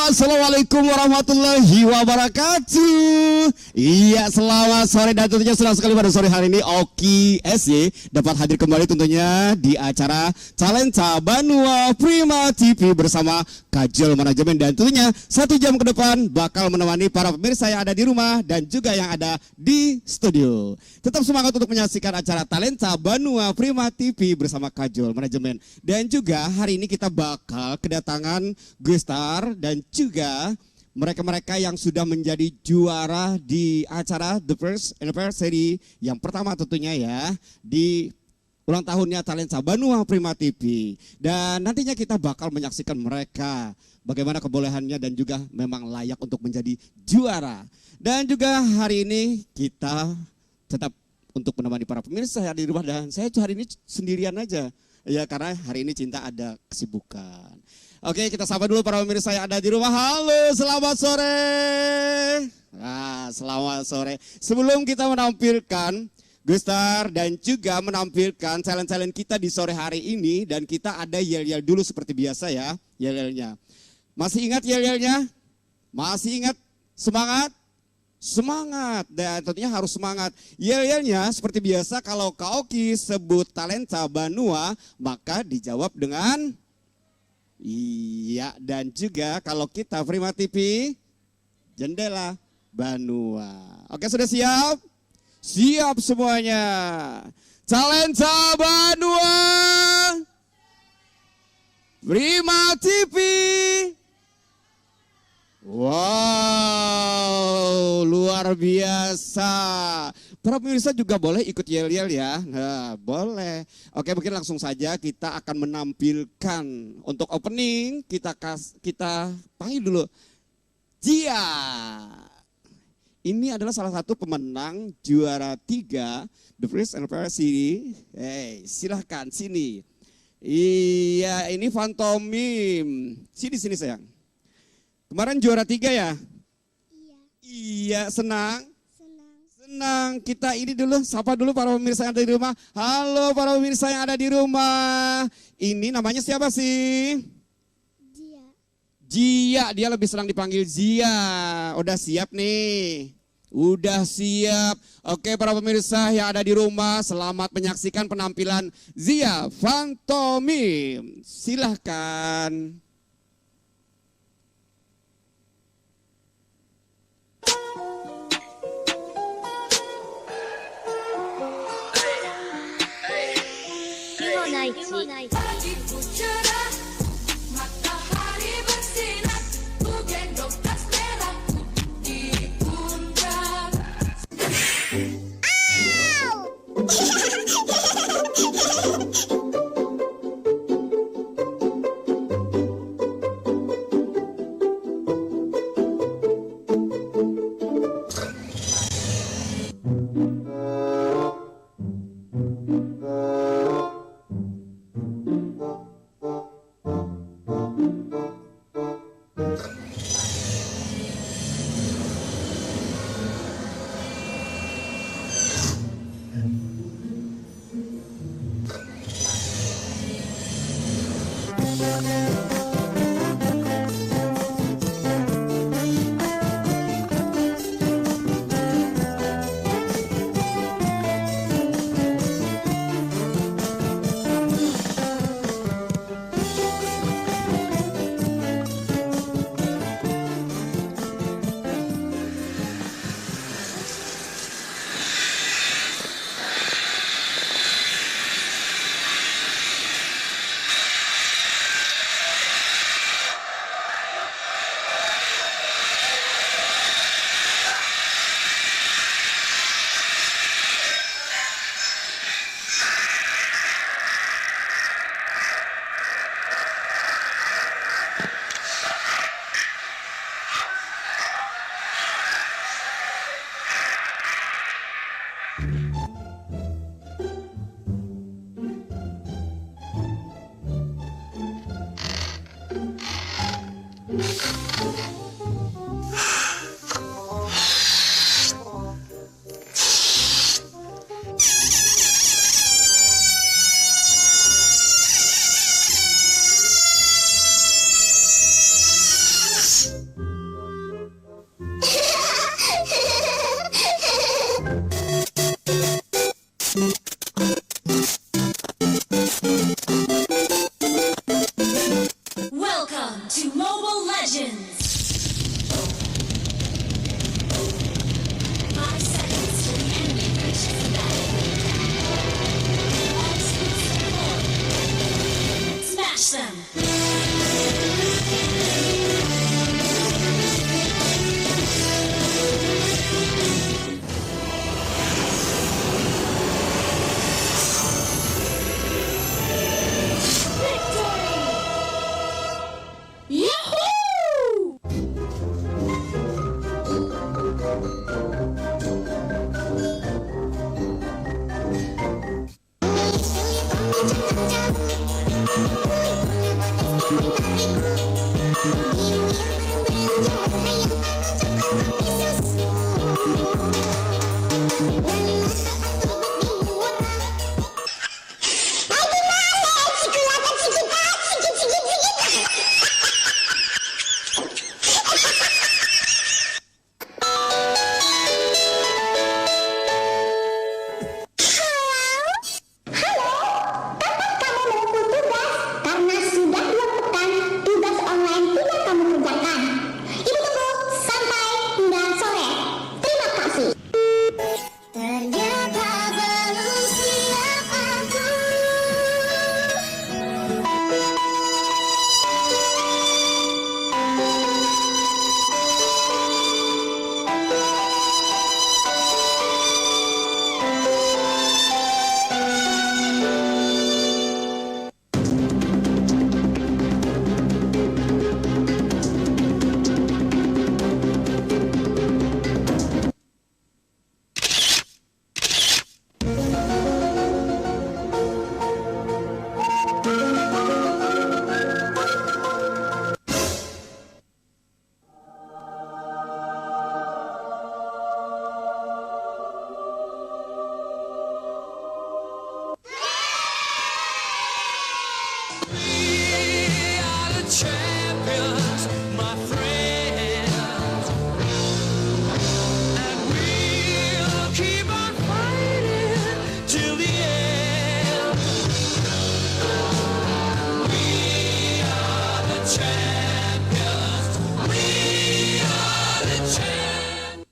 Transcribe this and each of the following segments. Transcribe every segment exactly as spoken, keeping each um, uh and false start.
Assalamualaikum warahmatullahi wabarakatuh. Iya, selamat sore dan tentunya senang sekali pada sore hari ini Oki S Y dapat hadir kembali tentunya di acara Talenta Banua Prima T V bersama Kajol Manajemen dan tentunya satu jam ke depan bakal menemani para pemirsa yang ada di rumah dan juga yang ada di studio. Tetap semangat untuk menyaksikan acara Talenta Banua Prima T V bersama Kajol Manajemen. Dan juga hari ini kita bakal kedatangan guest star dan juga mereka-mereka yang sudah menjadi juara di acara The First Anniversary yang pertama tentunya ya di ulang tahunnya Talenta Banua Prima T V. Dan nantinya kita bakal menyaksikan mereka bagaimana kebolehannya dan juga memang layak untuk menjadi juara. Dan juga hari ini kita tetap untuk menemani para pemirsa yang di rumah dan saya hari ini sendirian aja. Ya karena hari ini Cinta ada kesibukan. Oke, kita sapa dulu para pemirsa yang ada di rumah. Halo, selamat sore. Nah, selamat sore. Sebelum kita menampilkan Gustar dan juga menampilkan talent-talent kita di sore hari ini dan kita ada yel-yel dulu seperti biasa ya, yel-yelnya. Masih ingat yel-yelnya? Masih ingat? Semangat? Semangat dan tentunya harus semangat. Yel-yelnya seperti biasa kalau Kaoki sebut talenta Banua maka dijawab dengan iya dan juga kalau kita Prima T V jendela Banua. Oke sudah siap? Siap semuanya. Talenta Banua. Prima T V. Wow, luar biasa. Para pemirsa juga boleh ikut yel-yel ya. Nah, boleh. Oke, mungkin langsung saja kita akan menampilkan untuk opening kita kas, kita panggil dulu Jia. Ini adalah salah satu pemenang juara tiga The First Anniversary. Hey, silahkan sini. Iya, ini Fantomim. Sini, sini sayang. Kemarin juara tiga ya? Iya. Iya, senang? Senang. Senang. Kita ini dulu, sapa dulu para pemirsa yang ada di rumah. Halo para pemirsa yang ada di rumah. Ini namanya siapa sih? Jia. Jia, dia lebih senang dipanggil Zia. Udah siap nih. Udah siap. Oke, para pemirsa yang ada di rumah, selamat menyaksikan penampilan Zia Fantomim. Silahkan. Mobile Legends. Five seconds till the enemy reaches the battlefield. All teams deployed. Smash them. Yahoo! Halo, kapan kamu mengumpul tugas? Karena sudah dua pekan tugas online tidak kamu kerjakan. Ibu tunggu sampai hingga sore. Terima kasih. Ternyata belum siap aku. We are the champions, my friends. And we'll keep on fighting till the end. We are the champions. We are the champions.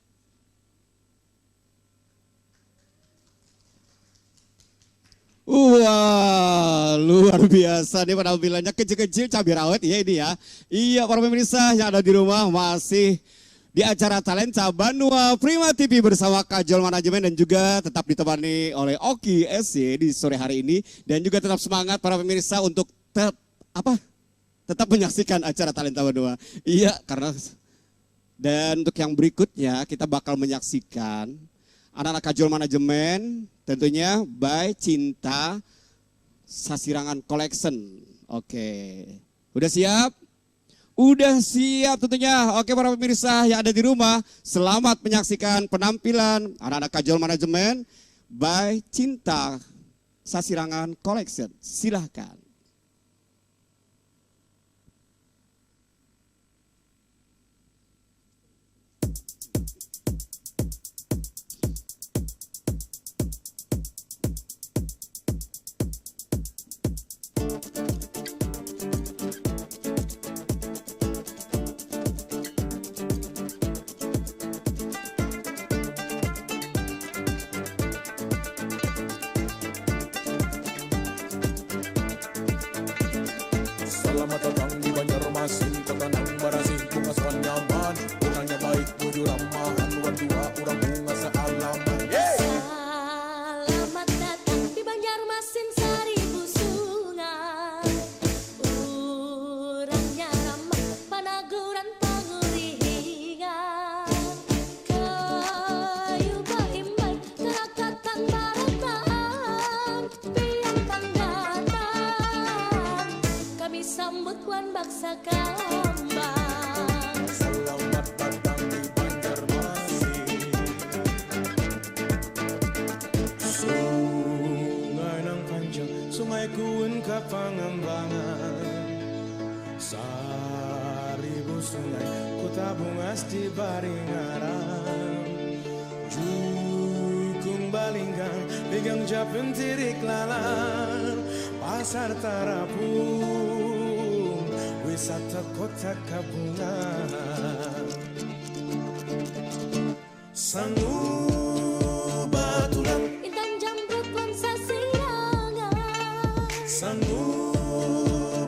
Wah, luar biasa nih penampilannya, kecil-kecil cabai rawit ya ini ya. Iya, para pemirsa yang ada di rumah, masih di acara Talenta Banua Prima T V bersama Kajol Manajemen dan juga tetap ditemani oleh Oki S Y di sore hari ini, dan juga tetap semangat para pemirsa untuk tet-, apa? Tetap menyaksikan acara Talenta Banua. Iya, karena, dan untuk yang berikutnya kita bakal menyaksikan anak-anak Kajol Manajemen, tentunya by Cinta Sasirangan Collection. Oke. Udah siap? Udah siap tentunya. Oke, para pemirsa yang ada di rumah, selamat menyaksikan penampilan anak-anak Kajol Manajemen by Cinta Sasirangan Collection. Silahkan. Selamat datang di Banjarmasin, kota nang barasih, bungas wan nyaman, urangnya baik, bujur ramahan, wan jua urang bungas saalaman. Yeay! Salamat datang di Banjarmasin Saribu Sungai. Urangnya ramah, panaguran pangurihingan. Kayu baimbai, karakatan barataan. Pian pang datang, kami sambut wan baksa kambang. Selamat datang di Banjarmasin. Sungai nang panjang, Sungai Kuun ka Pangambangan. Saribu sungai, kuta bungas dibari ngaran. Jukung balinggang, pigang japin tirik lalang. Pasar tarapung, Sata kota kabungan. Sangu batulan. Intan jamrut wan sasirangan. Sangu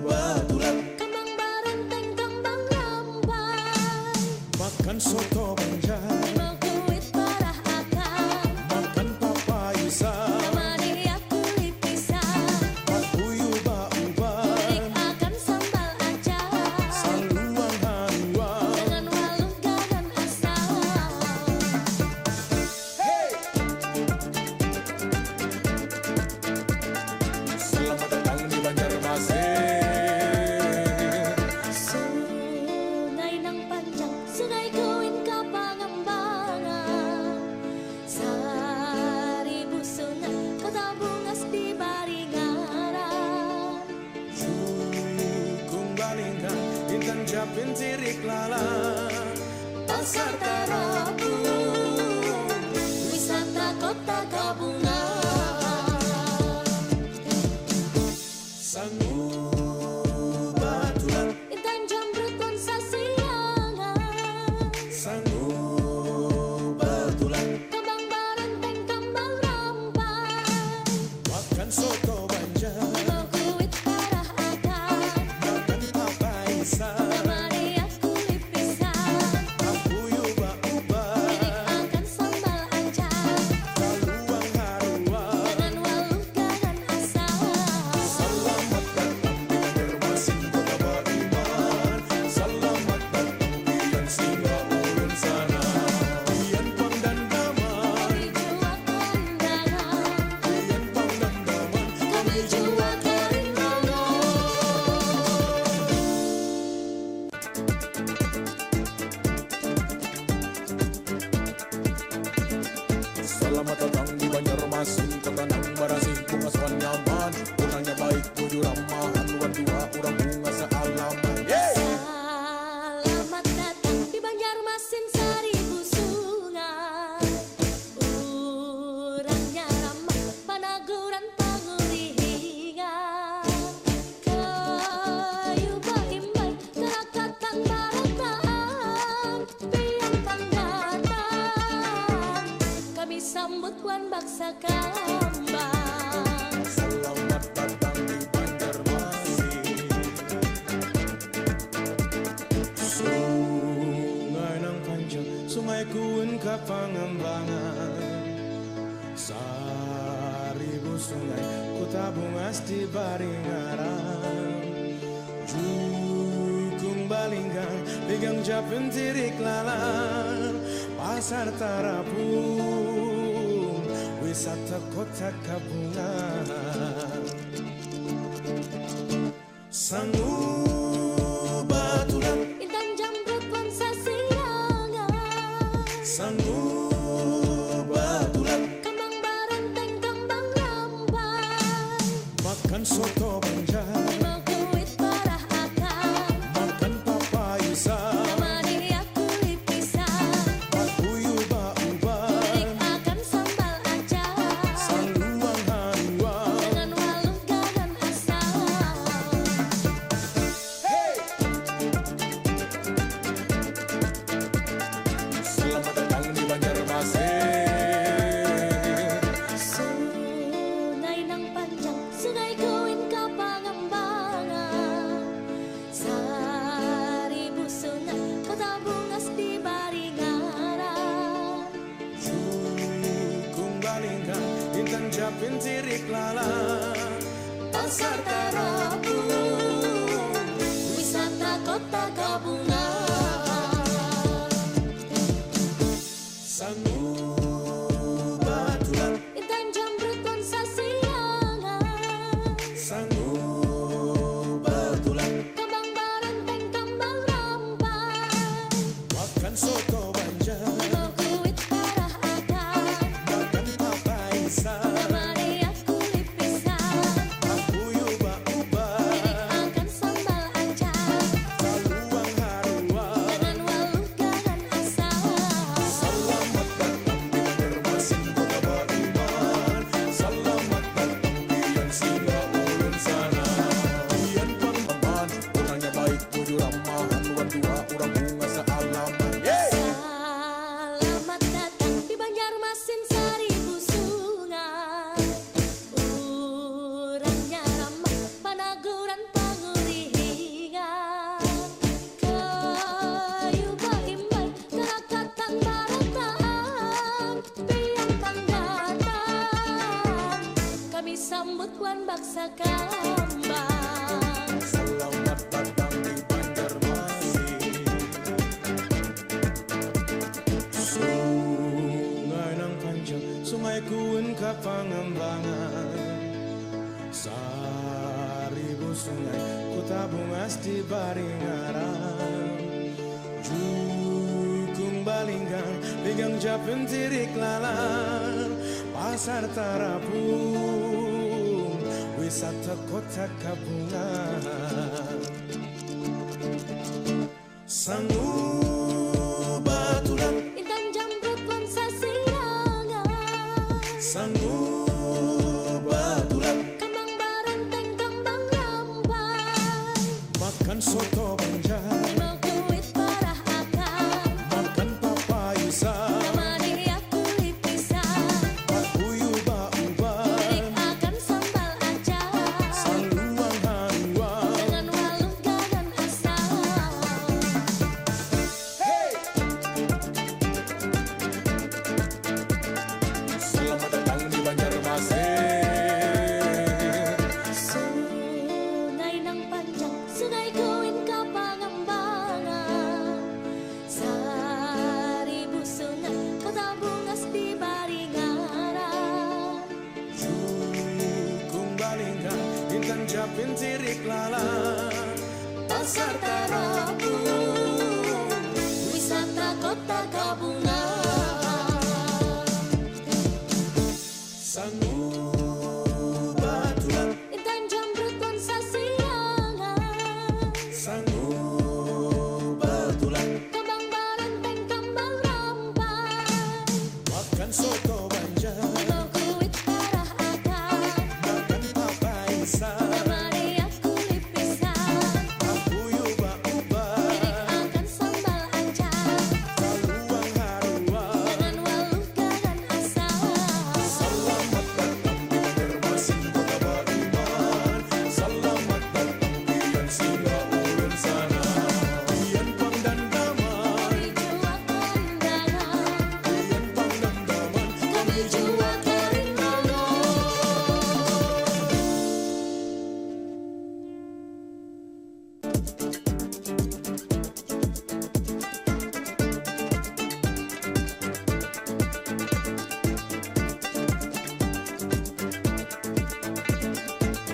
batulan. Kambang baranteng, kambang rampai. Makan soto banjar. Limau kuit parah akar. Makan papaisa. Sama dia kulit pisang. Pakuyu baubar. Irik akan sambal acar. Saluang haruang. Dengan waluh ganan asam. Hey! Selamat datang di Banjarmasin. Sungai nang panjang, Sungai Kuin ka Pangembangan. Saribu sungai, kota bungas di Baringaran. Jukung balinggang, intan japin tirik lalang. Pasar Tarapung, wisata kota kabungan. Sangu batulan. Intan jamrut wan sasirangan. Sangu batulan. Kambang baranteng, kambang rampai. Makan soto banjar. Limau kuit parah akar. Makan papaisa. Sama dia kulit pisang. Pakuyu baubar. Irik akan sambal acar. Saluang haruang. Dengan waluh ganan asam. Selamat datang di Banjarmasin, kota beriman. Selamat datang pian singgah ulun sana. Pian pang dandaman. Kami jua karindangan. Pian pang dandaman. Kami jua karindangan. Selamat datang di Banjarmasin, kota nang barasih, bungas wan nyaman. Urangnya baik, bujur, ramahan, wan jua urang bungas saalaman. Yeay! Selamat datang di Banjarmasin, saribu sungai. Urangnya ramah, panaguran pangurihingan. Kayu baimbai, karakatan barataan. Pian pang datang, kami sambut wan baksa kambang. Selamat datang di Banjarmasin. Sungai nang panjang, Sungai Kuin ka Pangembangan. Saribu sungai, kota bungas di Baringaran. Jukung balinggang, linggang japin tirik lalang. Pasar Tarapung, wisata kota kabungan. Sangu batulan. Intan jamrut wan sasirangan. Sangu batulan. Kambang baranteng, kambang rampai. Makan soto banjar. Limau kuit parah akar. Makan papaisa. Sama dia kulit pisang. Pakuyu baubar. Irik akan sambal acar. Saluang haruang. Dengan waluh ganan asam. Hey! Selamat datang di Banjarmasin. Sungai nang panjang, Sungai Kuin ka Pangembangan. Saribu sungai, kota bungas di Baringaran. Jukung balinggang, intan japin tirik lalang. Pasar Tarapung, wisata kota kabungan. Sangu batulan. Intan jamrut wan sasirangan. Sangu batulan. Kambang baranteng, kambang rampai. Makan soto banjar. Limau kuit parah akar. Makan papaisa. Sama dia kulit pisang. Pakuyu baubar. Irik akan sambal acar. Saluang haruang. Kapangembangan, saribu sungai, kota bungas di Baringaran. Jukung balinggang, linggang japin tirik lalan, pasar tarapung, wisata kota kabungan. Sangu batulan. Intan jamrut wan sasirangan. Sangu batulan. Kambang baranteng, kambang rambai. Makan soto banjar. Limau kuit parah akar. Makan papayu sa. Sama dia kulit pisang. Pakuyu bauban. Tirik akan sambal acar. Saluang haruang. Dengan waluh gagan asam. Hey! Selamat datang di Banjarmasin. Sungai nang panjang, Sungai Kuin Kapangembangan. Saribu sungai, kota bungas di Baringaran. Jukung balinggang, intan japin tirik lalan. Pasar tarapung, wisata kota kabungan. Sangu batulan. Intan jamrut wan sasirangan. Sangu batulan. Kambang baranteng, kambang rambai. Makan soto banjar. Limau kuit parah akar. Makan papayu sa. Sama dia kulit pisang. Pakuyu bauban. Tirik akan sambal acar. Saluang haruang. Dengan waluh gagan asam. Selamat datang di Banjarmasin, kota beriman. Selamat datang pian singgah ulun sana. Pian pang dandaman. Kami jua karindangan. Pian pang dandaman. Kami jua karindangan.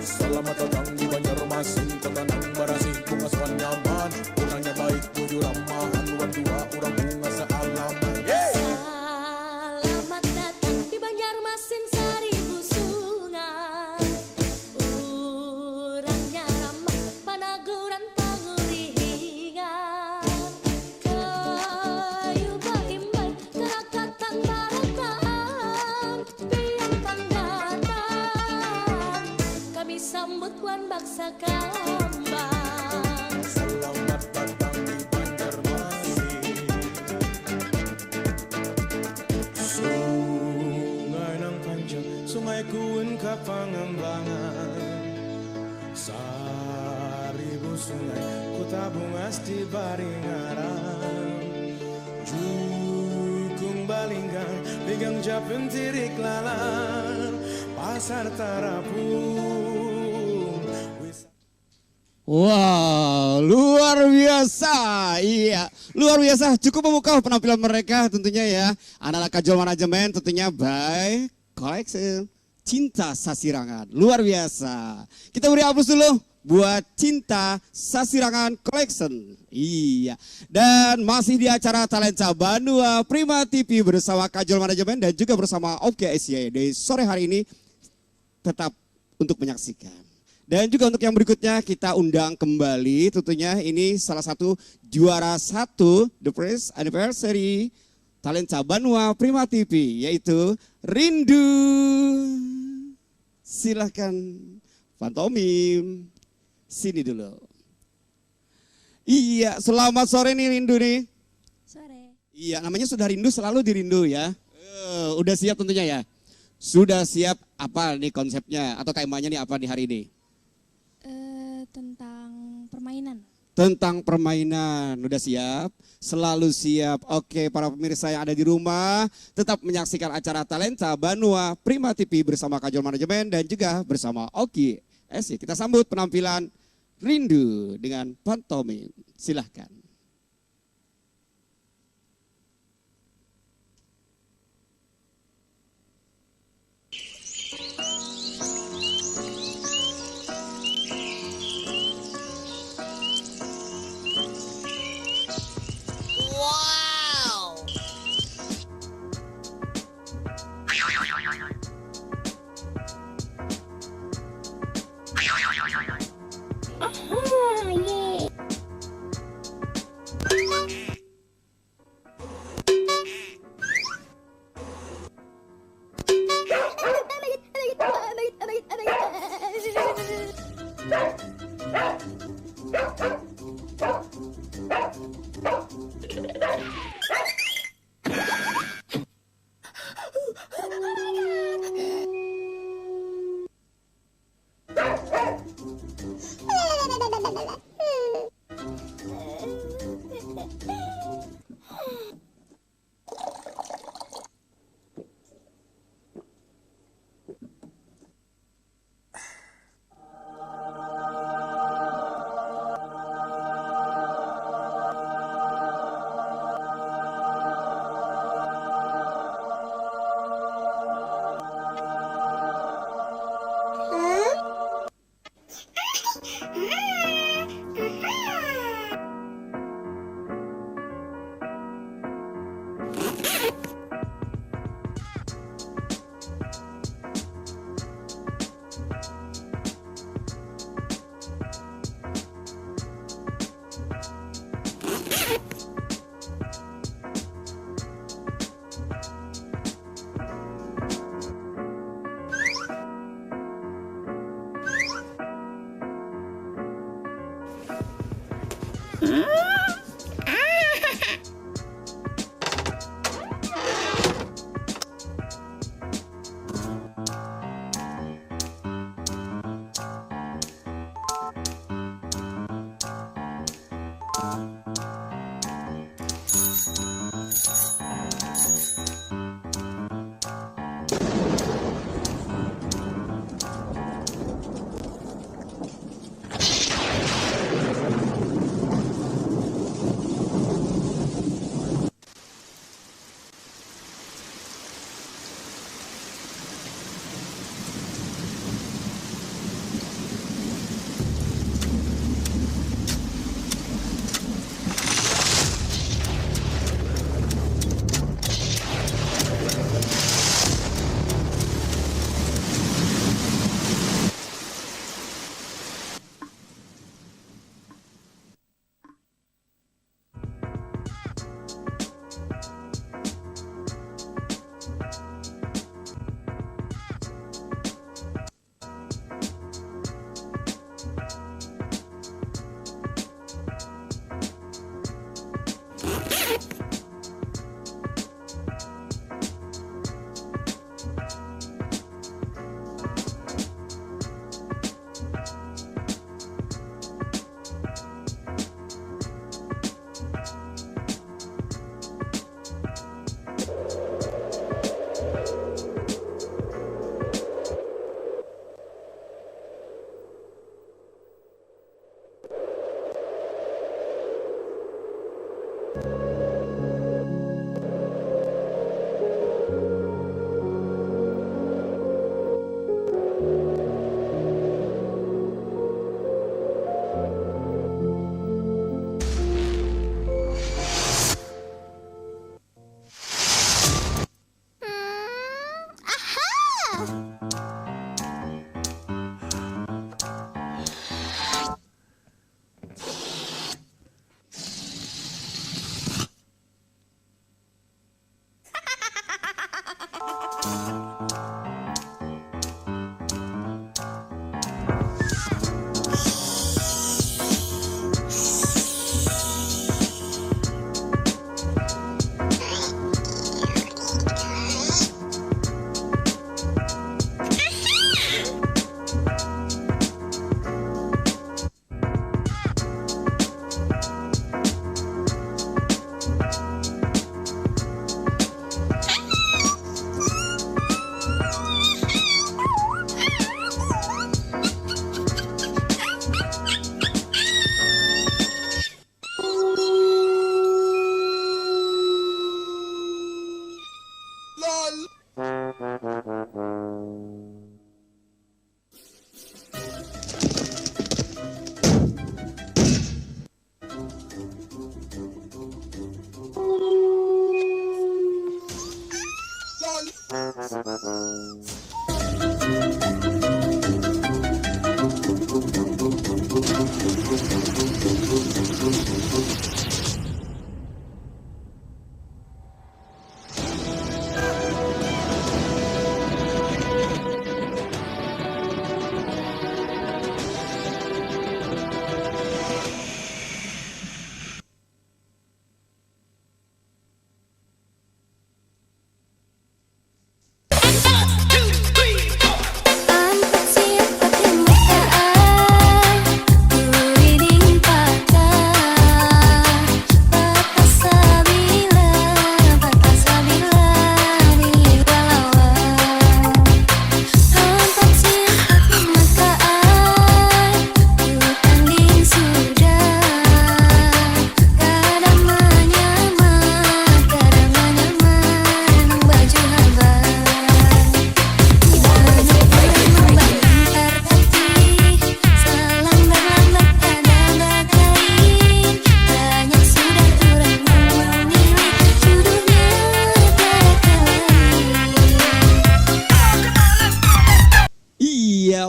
Selamat datang di Banjarmasin, kota nang barasih, bungas wan nyaman, urangnya baik, bujur, ramahan, wan jua urang bungas saalaman. Yeay! Selamat datang di Banjarmasin Saribu Sungai. Urangnya ramah, panaguran pangurihingan. Kayu baimbai, karakatan barataan. Pian pang datang, kami sambut wan baksa kambang. Selamat datang di Banjarmasin. Sungai nang panjang, Sungai Kuin Kapangembangan. Saribu sungai, kota bungas di Baringaran. Jukung balinggang, linggang japin tirik lalan. Pasar tarapung, wis- Wow, luar biasa. Iya, luar biasa. Cukup memukau penampilan mereka tentunya ya. Anak-anak Kajol Manajemen tentunya by Collection Cinta Sasirangan. Luar biasa. Kita beri aplaus dulu buat Cinta Sasirangan Collection. Iya. Dan masih di acara Talenta Banua Prima T V bersama Kajol Manajemen dan juga bersama Oke S Y di sore hari ini. Tetap untuk menyaksikan. Dan juga untuk yang berikutnya kita undang kembali tentunya ini salah satu juara satu The First Anniversary Talenta Banua Prima T V yaitu Rindu. Silahkan pantomim. Sini dulu. Iya, selamat sore nih Rindu nih. Sore. Iya, namanya sudah rindu selalu dirindu ya. Eh, udah siap tentunya ya. Sudah siap apa nih konsepnya atau temanya nih apa nih hari ini? Eh, tentang permainan. Tentang permainan, udah siap? Selalu siap. Oke, para pemirsa yang ada di rumah, tetap menyaksikan acara Talenta Banua Prima T V bersama Kajol Manajemen dan juga bersama Oki S Y. Kita sambut penampilan Rindu dengan pantomim. Silahkan.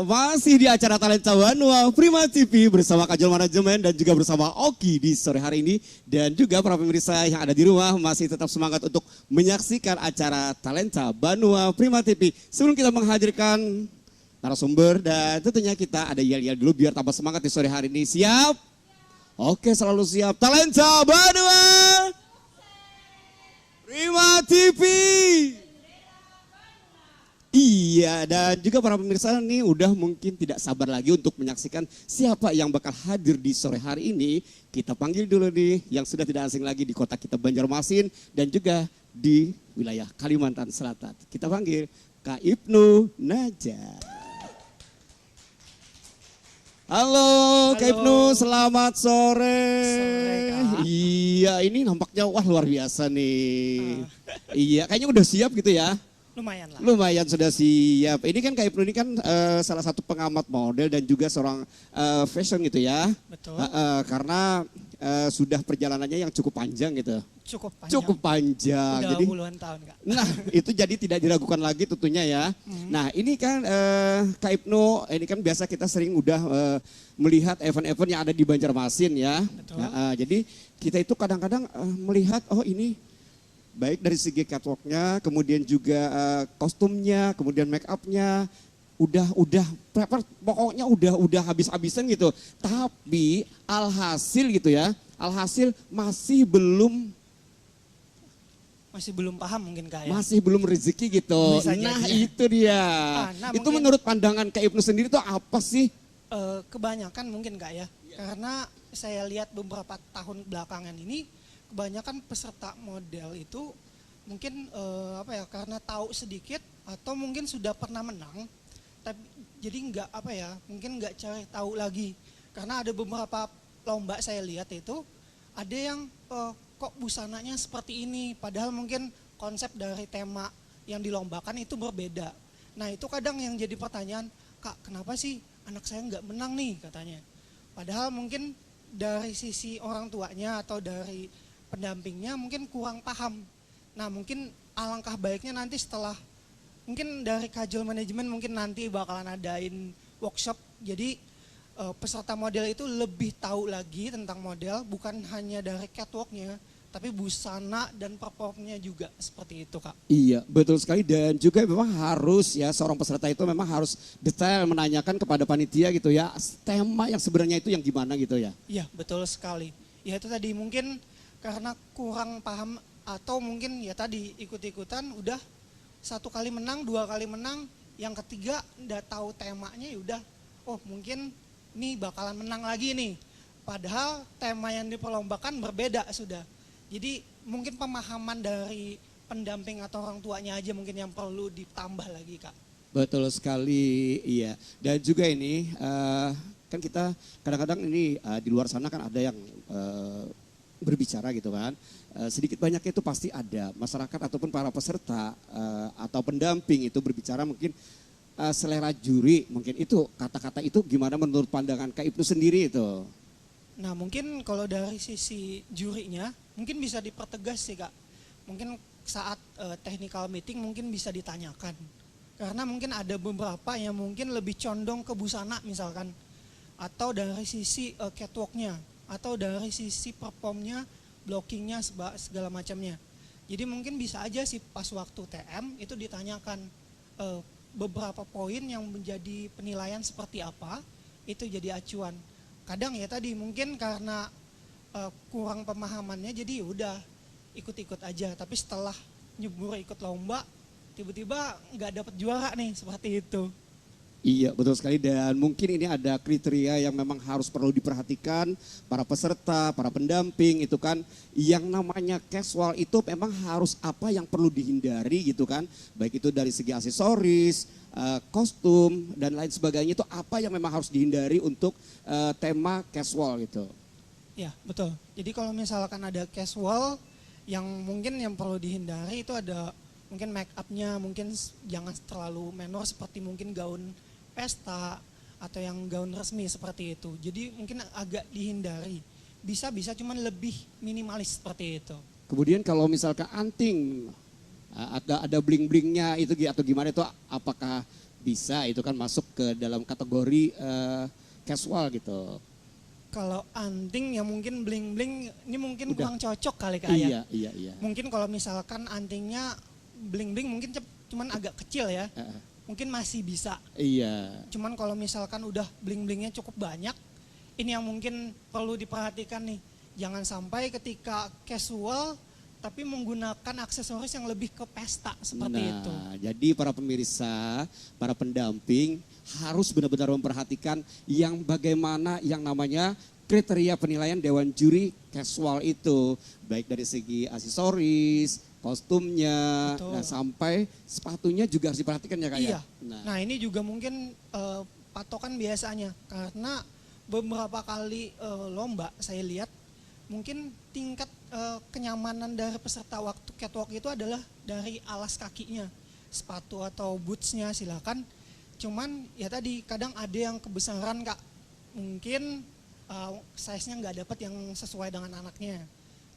Masih di acara Talenta Banua Prima T V bersama Kajol Manajemen dan juga bersama Oki di sore hari ini. Dan juga para pemirsa yang ada di rumah masih tetap semangat untuk menyaksikan acara Talenta Banua Prima T V. Sebelum kita menghadirkan narasumber dan tentunya kita ada yel-yel dulu biar tambah semangat di sore hari ini. Siap? Oke, selalu siap. Talenta Banua Prima T V. Iya, dan juga para pemirsa nih udah mungkin tidak sabar lagi untuk menyaksikan siapa yang bakal hadir di sore hari ini. Kita panggil dulu nih yang sudah tidak asing lagi di kota kita Banjarmasin dan juga di wilayah Kalimantan Selatan. Kita panggil Kak Ibnu Najah. Halo, Kak Halo. Ibnu, selamat sore. Sore, Kak. Iya, ini nampaknya wah luar biasa nih. Iya, kayaknya udah siap gitu ya. Lumayan lah. Lumayan sudah siap. Ini kan Kak Ibnu ini kan eh, salah satu pengamat model dan juga seorang eh, fashion gitu ya. Betul. Heeh, karena eh, sudah perjalanannya yang cukup panjang gitu. Cukup panjang. Cukup panjang. Udah Jadi puluhan tahun, Kak. Nah, itu jadi tidak diragukan lagi tentunya ya. Nah, ini kan eh, Kak Ibnu, ini kan biasa kita sering udah eh, melihat event-event yang ada di Banjarmasin ya. Betul. Nah, eh, jadi kita itu kadang-kadang eh, melihat oh ini baik dari segi catwalknya, kemudian juga eh, kostumnya, kemudian make upnya, udah udah prepare, pokoknya udah udah habis-habisan gitu. Tapi alhasil gitu ya, alhasil masih belum Masih belum paham mungkin, Kak, ya. masih belum rezeki gitu. Bisa Nah jadi. Itu dia. Ah, nah, Itu mungkin- menurut pandangan Kak Ibnu sendiri tuh apa sih? Eh, kebanyakan mungkin, Kak, ya. Karena saya lihat beberapa tahun belakangan ini, kebanyakan peserta model itu mungkin eh, apa ya, karena tahu sedikit atau mungkin sudah pernah menang, tapi jadi nggak apa ya, mungkin nggak cari tahu lagi. Karena ada beberapa lomba saya lihat itu ada yang eh, kok busananya seperti ini, padahal mungkin konsep dari tema yang dilombakan itu berbeda. Nah, itu kadang yang jadi pertanyaan, "Kak, kenapa sih anak saya nggak menang nih?" katanya. Padahal mungkin dari sisi orang tuanya atau dari pendampingnya mungkin kurang paham. Nah, mungkin alangkah baiknya nanti setelah, mungkin dari Kajol Manajemen mungkin nanti bakalan adain workshop. Jadi eh, peserta model itu lebih tahu lagi tentang model, bukan hanya dari catwalknya, tapi busana dan performnya juga seperti itu, Kak. Iya, betul sekali dan juga memang harus ya seorang peserta itu memang harus detail menanyakan kepada panitia gitu ya tema yang sebenarnya itu yang gimana gitu ya. Iya, betul sekali. Ya itu tadi mungkin karena kurang paham atau mungkin ya tadi ikut-ikutan udah satu kali menang, dua kali menang, yang ketiga nggak tahu temanya ya udah, oh mungkin nih bakalan menang lagi nih. Padahal tema yang diperlombakan berbeda sudah. Jadi mungkin pemahaman dari pendamping atau orang tuanya aja mungkin yang perlu ditambah lagi, Kak. Betul sekali, iya. Dan juga ini uh, kan kita kadang-kadang ini uh, di luar sana kan ada yang uh, berbicara gitu kan. Uh, sedikit banyaknya itu pasti ada masyarakat ataupun para peserta uh, atau pendamping itu berbicara mungkin uh, selera juri mungkin itu kata-kata itu gimana menurut pandangan Kak Ibnu sendiri itu? Nah, mungkin kalau dari sisi jurinya mungkin bisa dipertegas sih, Kak. Mungkin saat uh, technical meeting mungkin bisa ditanyakan. Karena mungkin ada beberapa yang mungkin lebih condong ke busana misalkan, atau dari sisi uh, catwalknya, atau dari sisi performnya, blockingnya, segala macamnya. Jadi mungkin bisa aja sih pas waktu T M itu ditanyakan uh, beberapa poin yang menjadi penilaian seperti apa, itu jadi acuan. Kadang ya tadi mungkin karena uh, kurang pemahamannya, jadi ya udah ikut-ikut aja. Tapi setelah nyebur ikut lomba, tiba-tiba nggak dapet juara nih, seperti itu. Iya, betul sekali. Dan mungkin ini ada kriteria yang memang harus perlu diperhatikan para peserta, para pendamping itu kan. Yang namanya casual itu memang harus apa yang perlu dihindari gitu kan. Baik itu dari segi aksesoris, uh, kostum, dan lain sebagainya itu apa yang memang harus dihindari untuk uh, tema casual gitu. Ya, betul. Jadi kalau misalkan ada casual, yang mungkin yang perlu dihindari itu ada mungkin make upnya mungkin jangan terlalu menor seperti mungkin gaun pesta atau yang gaun resmi seperti itu. Jadi mungkin agak dihindari. Bisa-bisa cuman lebih minimalis seperti itu. Kemudian kalau misalkan anting ada ada bling-blingnya itu atau gimana itu apakah bisa itu kan masuk ke dalam kategori eh, casual gitu. Kalau anting ya mungkin bling-bling ini mungkin Udah. Kurang cocok kali Kak ya. Iya, iya, iya. Mungkin kalau misalkan antingnya bling-bling mungkin cep- cuman agak kecil ya. Heeh. Mungkin masih bisa. Iya. Cuman kalau misalkan udah bling-blingnya cukup banyak, ini yang mungkin perlu diperhatikan nih. Jangan sampai ketika casual tapi menggunakan aksesoris yang lebih ke pesta seperti Nah, itu. Jadi para pemirsa, para pendamping harus benar-benar memperhatikan yang bagaimana yang namanya kriteria penilaian dewan juri casual itu, baik dari segi aksesoris, kostumnya, Betul. Nah sampai sepatunya juga harus diperhatikan ya kak Iya. ya. Nah, Nah ini juga mungkin eh, patokan biasanya karena beberapa kali eh, lomba saya lihat mungkin tingkat eh, kenyamanan dari peserta waktu catwalk itu adalah dari alas kakinya, sepatu atau bootsnya silakan. Cuman ya tadi kadang ada yang kebesaran kak, mungkin uh, size-nya nggak dapat yang sesuai dengan anaknya.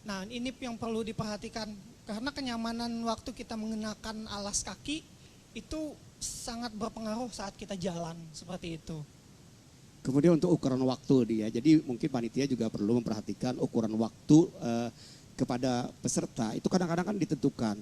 Nah ini yang perlu diperhatikan karena kenyamanan waktu kita mengenakan alas kaki itu sangat berpengaruh saat kita jalan seperti itu. Kemudian untuk ukuran waktu nih ya, jadi mungkin panitia juga perlu memperhatikan ukuran waktu eh, kepada peserta itu kadang-kadang kan ditentukan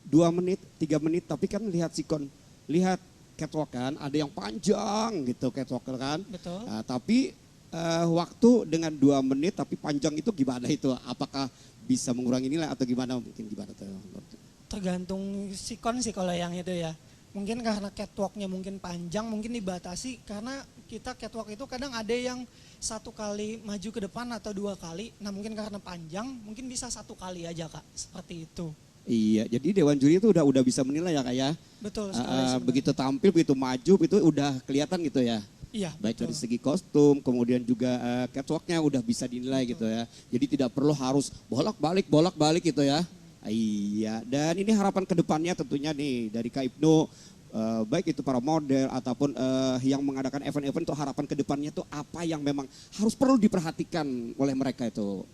dua menit, tiga menit, tapi kan lihat sikon, lihat catwalk kan, ada yang panjang gitu catwalk kan. Betul. Nah, tapi eh, waktu dengan dua menit tapi panjang itu gimana itu? Apakah bisa mengurangi nilai atau gimana mungkin gimana tuh? Tergantung sikon sih kalau yang itu ya. Mungkin karena catwalknya mungkin panjang, mungkin dibatasi karena kita catwalk itu kadang ada yang satu kali maju ke depan atau dua kali. Nah mungkin karena panjang, mungkin bisa satu kali aja kak, seperti itu. Iya, jadi dewan juri itu udah udah bisa menilai ya kak ya. Betul sekali. Uh, sebenarnya. Begitu tampil, begitu maju, itu udah kelihatan gitu ya. Iya. Baik betul. Dari segi kostum, kemudian juga uh, catwalknya udah bisa dinilai gitu ya. Jadi tidak perlu harus bolak-balik, bolak-balik gitu ya. Iya, dan ini harapan kedepannya tentunya nih dari Kak Ibnu, uh, baik itu para model ataupun uh, yang mengadakan event-event tuh harapan kedepannya tuh apa yang memang harus perlu diperhatikan oleh mereka itu?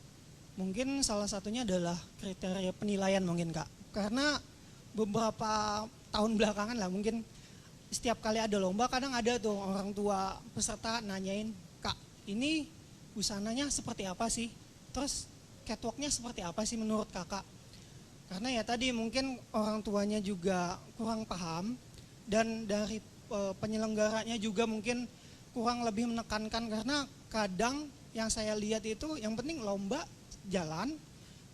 Mungkin salah satunya adalah kriteria penilaian mungkin kak. Karena beberapa tahun belakangan lah mungkin setiap kali ada lomba kadang ada tuh orang tua peserta nanyain, "Kak, ini busananya seperti apa sih? Terus catwalknya seperti apa sih menurut kakak?" Karena ya tadi mungkin orang tuanya juga kurang paham dan dari eh, penyelenggaranya juga mungkin kurang lebih menekankan karena kadang yang saya lihat itu yang penting lomba jalan,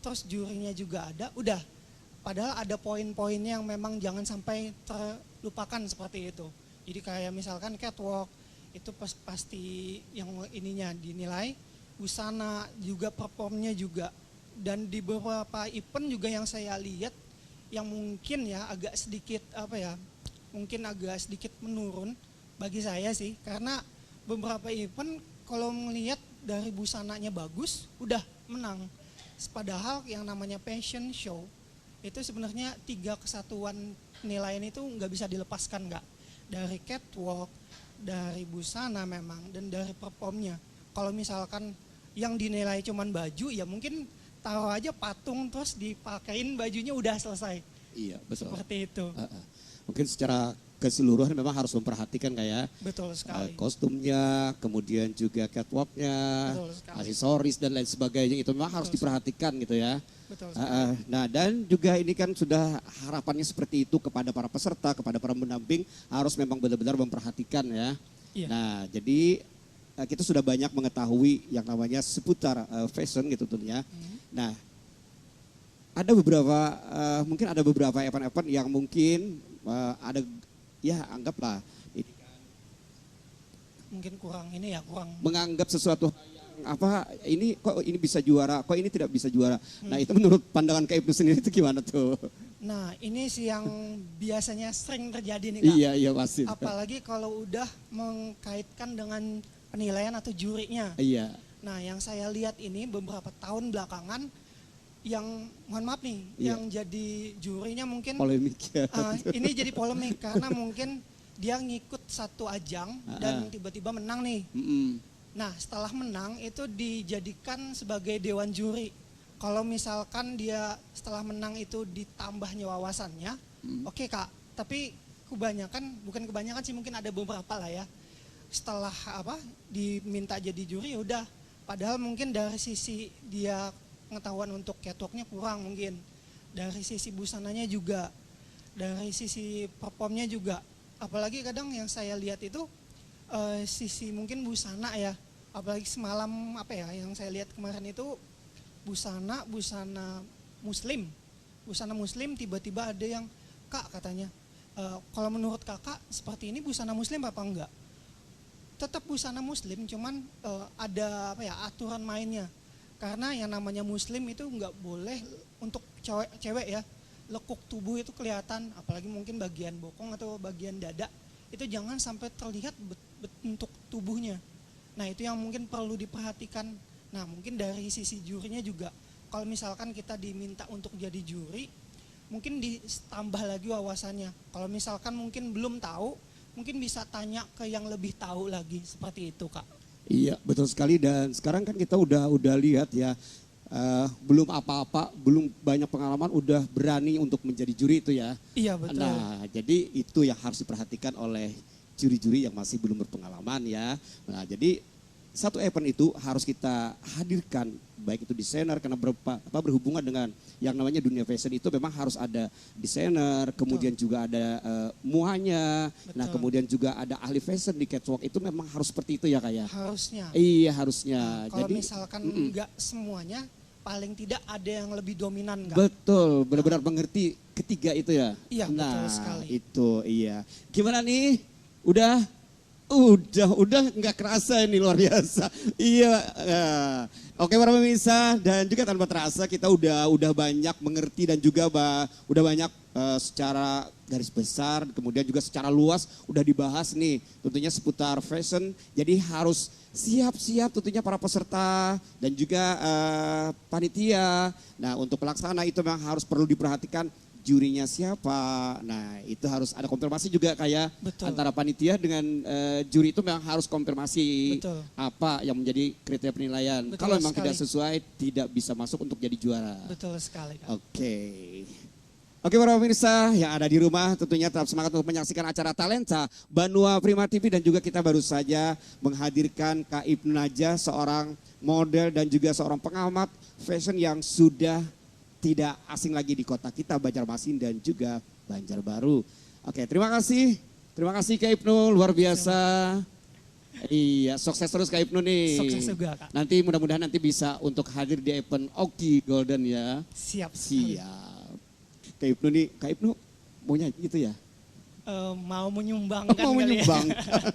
terus jurinya juga ada, udah. Padahal ada poin-poinnya yang memang jangan sampai terlupakan seperti itu. Jadi kayak misalkan catwalk itu pas, pasti yang ininya dinilai, busana juga, performnya juga. Dan di beberapa event juga yang saya lihat yang mungkin ya agak sedikit apa ya, mungkin agak sedikit menurun bagi saya sih karena beberapa event kalau melihat dari busananya bagus udah menang. Padahal yang namanya fashion show itu sebenarnya tiga kesatuan penilaian itu nggak bisa dilepaskan kak, dari catwalk, dari busana memang dan dari performnya. Kalau misalkan yang dinilai cuman baju ya mungkin taruh aja patung terus dipakein bajunya udah selesai. Iya, betul. Seperti itu. Uh, uh. Mungkin secara keseluruhan memang harus memperhatikan kayak betul sekali. Uh, kostumnya, kemudian juga catwalknya, aksesoris dan lain sebagainya itu memang harus betul. Diperhatikan gitu ya. Betul uh, uh. Nah dan juga ini kan sudah harapannya seperti itu kepada para peserta, kepada para pendamping harus memang benar-benar memperhatikan ya. Iya. Nah jadi uh, kita sudah banyak mengetahui yang namanya seputar uh, fashion gitu tentunya. Hmm. Nah ada beberapa uh, mungkin ada beberapa event-event yang mungkin uh, ada ya anggaplah ini mungkin kurang ini ya kurang menganggap sesuatu yang apa ini kok ini bisa juara kok ini tidak bisa juara hmm. Nah itu menurut pandangan Kak Ibnu sendiri itu gimana tuh? Nah ini sih yang biasanya sering terjadi nih Kak. Iya iya pasti. Apalagi kalau udah mengkaitkan dengan penilaian atau jurinya. Iya. Nah yang saya lihat ini beberapa tahun belakangan yang mohon maaf nih yeah. Yang jadi jurinya mungkin polemik ya. Uh, ini jadi polemik karena mungkin dia ngikut satu ajang uh-uh. Dan tiba-tiba menang nih. Mm-mm. Nah setelah menang itu dijadikan sebagai dewan juri. Kalau misalkan dia setelah menang itu ditambahnya wawasannya, mm. Oke okay, kak. Tapi Kebanyakan, bukan kebanyakan sih, mungkin ada beberapa lah ya. Setelah apa, diminta jadi juri, ya udah. Padahal mungkin dari sisi dia pengetahuan untuk catwalknya kurang mungkin. Dari sisi busananya juga, dari sisi performnya juga. Apalagi kadang yang saya lihat itu, eh, sisi mungkin busana ya. Apalagi semalam apa ya, yang saya lihat kemarin itu busana, busana muslim. Busana muslim, tiba-tiba ada yang, "Kak," katanya, "eh, kalau menurut kakak seperti ini busana muslim apa enggak?" Tetap busana muslim, cuman, eh, ada apa ya, aturan mainnya. Karena yang namanya muslim itu nggak boleh untuk cewek, cewek ya, lekuk tubuh itu kelihatan, apalagi mungkin bagian bokong atau bagian dada, itu jangan sampai terlihat bet-, bentuk tubuhnya. Nah, itu yang mungkin perlu diperhatikan. Nah, mungkin dari sisi jurinya juga, kalau misalkan kita diminta untuk jadi juri, mungkin ditambah lagi wawasannya. Kalau misalkan mungkin belum tahu, mungkin bisa tanya ke yang lebih tahu lagi, seperti itu, Kak. Iya, betul sekali. Dan sekarang kan kita udah udah lihat ya, eh, belum apa-apa, belum banyak pengalaman, udah berani untuk menjadi juri itu ya. Iya, betul. Nah, jadi itu yang harus diperhatikan oleh juri-juri yang masih belum berpengalaman ya. Nah, jadi satu event itu harus kita hadirkan, baik itu desainer, karena berpa-, apa, berhubungan dengan yang namanya dunia fashion itu memang harus ada desainer, kemudian juga ada, eh, muanya, nah, Betul. Kemudian juga ada ahli fashion di catwalk, itu memang harus seperti itu ya, Kak, ya? Harusnya. Iya, harusnya. Nah, kalau Jadi misalkan mm-mm. Nggak semuanya, paling tidak ada yang lebih dominan, Kak. Betul, benar-benar mengerti ketiga itu ya. Iya, betul Nah, sekali. Itu iya. Gimana nih? Udah? Udah, udah nggak kerasa ini, luar biasa. Iya. Eh. Oke, para pemirsa, dan juga tanpa terasa kita udah udah banyak mengerti dan juga ba-, udah banyak, eh, secara garis besar, kemudian juga secara luas udah dibahas nih, tentunya seputar fashion. Jadi harus siap-siap tentunya para peserta dan juga, eh, panitia. Nah, untuk pelaksana itu memang harus perlu diperhatikan, jurinya siapa. Nah, itu harus ada konfirmasi juga, kayak Betul. Antara panitia dengan, eh, juri itu memang harus konfirmasi Betul. Apa yang menjadi kriteria penilaian. Betul Kalau memang sekali. Tidak sesuai, tidak bisa masuk untuk jadi juara. Betul sekali, Kak. Oke. Oke, para pemirsa yang ada di rumah, tentunya tetap semangat untuk menyaksikan acara Talenta Banua Prima T V, dan juga kita baru saja menghadirkan Kak Ibnu Najah, seorang model dan juga seorang pengamat fashion yang sudah tidak asing lagi di kota kita, Banjarmasin dan juga Banjarbaru. Oke, terima kasih. Terima kasih, Kak Ibnu, luar biasa. Iya, sukses terus, Kak Ibnu nih. Sukses juga, Kak. Nanti mudah-mudahan nanti bisa untuk hadir di event Oki Golden ya. Siap sekali. Siap. Kak Ibnu nih, Kak Ibnu mau nyanyi gitu ya? Eh, mau menyumbangkan Mau kali ya. Menyumbangkan.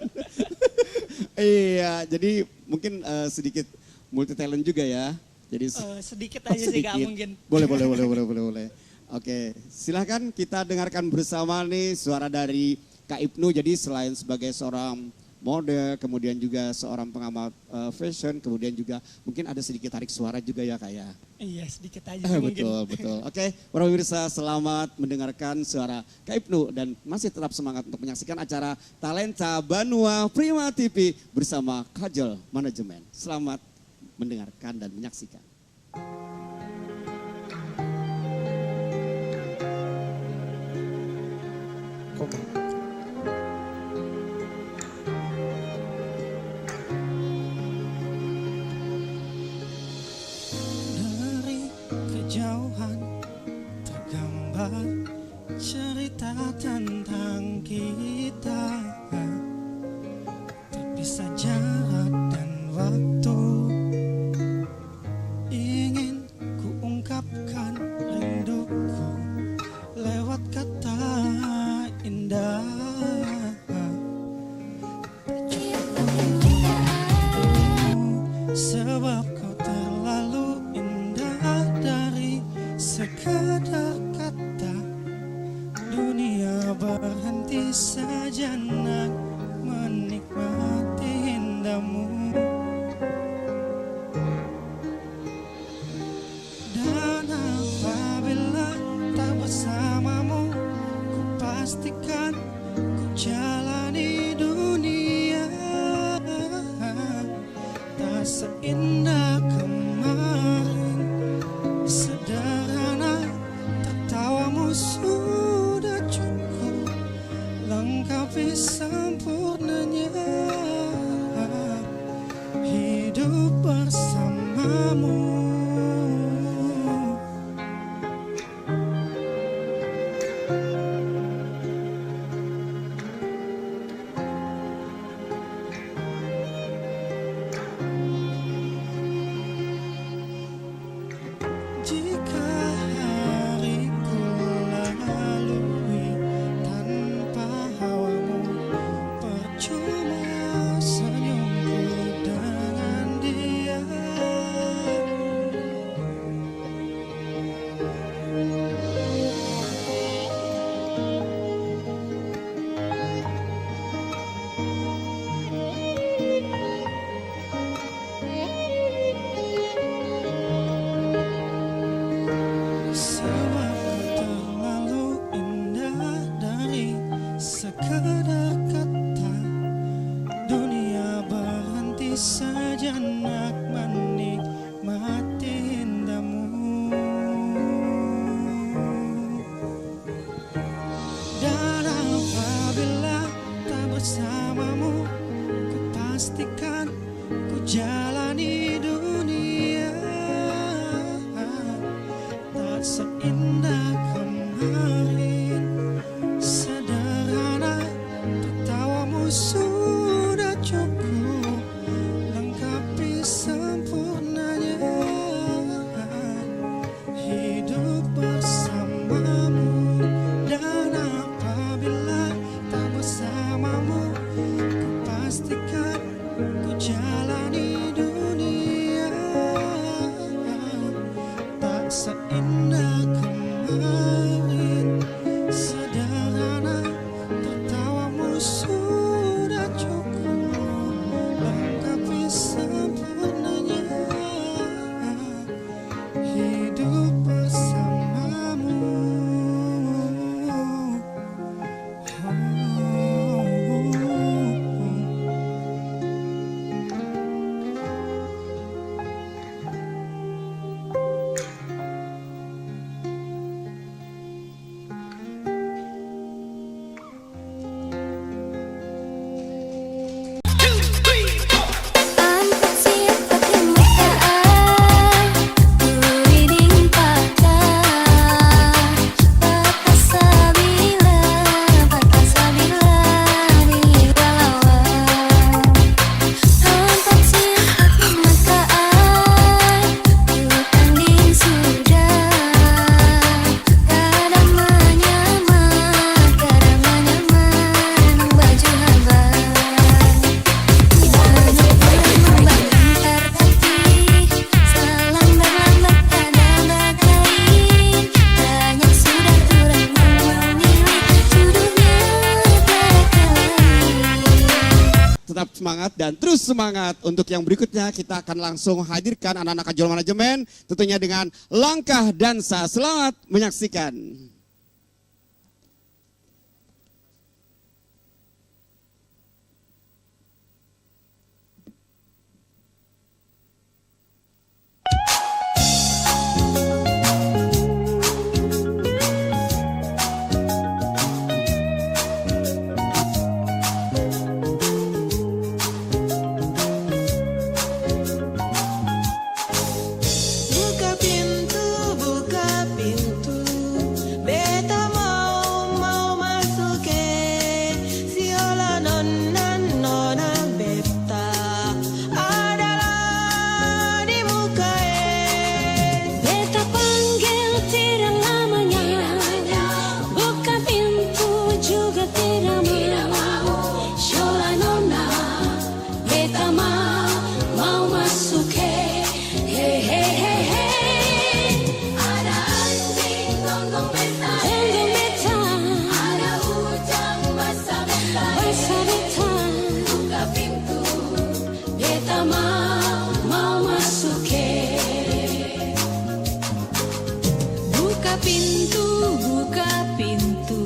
Iya, jadi mungkin, eh, sedikit multi talent juga ya. Jadi se- Eh, sedikit Oh, aja sih, Kak, sedikit. Mungkin. Boleh, boleh, boleh, boleh, boleh, boleh. Oke, silahkan kita dengarkan bersama nih suara dari Kak Ibnu. Jadi selain sebagai seorang model, kemudian juga seorang pengamat, eh, fashion, kemudian juga mungkin ada sedikit tarik suara juga ya, Kak, ya. Iya, sedikit aja Eh, sih mungkin. Betul, betul. Oke, para pemirsa, selamat mendengarkan suara Kak Ibnu dan masih tetap semangat untuk menyaksikan acara Talenta Banua Prima T V bersama Kajol Manajemen. Selamat mendengarkan dan menyaksikan. Dari kejauhan tergambar cerita tentang kita. Terpisah jarak dan waktu. Ingin kuungkapkan rinduku lewat kata indah. Sebab kau terlalu indah dari sekadar kata. Dunia berhenti sejenak menikmati Seindah kemarin, sederhana, tertawamu sudah cukup lengkapi sempurnanya hidup bersamamu. Dan apabila tak bersamamu, ku pastikan ku jalani dunia tak seindah kemarin. Sederhana, tertawamu sudah cukup lengkapi sempurnanya hidup bersamamu. Tetap semangat dan terus semangat. Untuk yang berikutnya, kita akan langsung hadirkan anak-anak Kajol Manajemen, tentunya dengan Langkah Dansa. Selamat menyaksikan. Buka pintu, buka pintu. Beta mau, mau masuk, eh. Siola nona, nona beta. Adalah di muka, eh. Beta panggil tidak lamanya. Buka pintu juga tidak mau. Siola nona, beta mau, mau masuk, he, he, he, he, he. Ada anjing gonggong beta, gonggong beta. Ada ujang basah beta, basah beta. Buka pintu, beta mau, mau masuk, he. Buka pintu, buka pintu.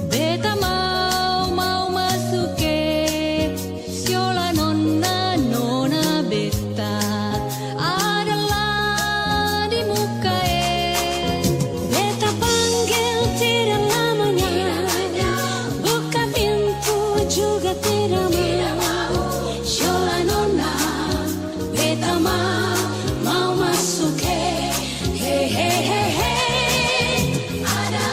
Beta mau, mau masuk, eh. Siola nona, nona beta. Adalah di muka, eh. Beta panggil tidak lamanya. Buka pintu juga tidak mau. Siola nona, beta mau, mau masuk, he, he, he, he, he. Ada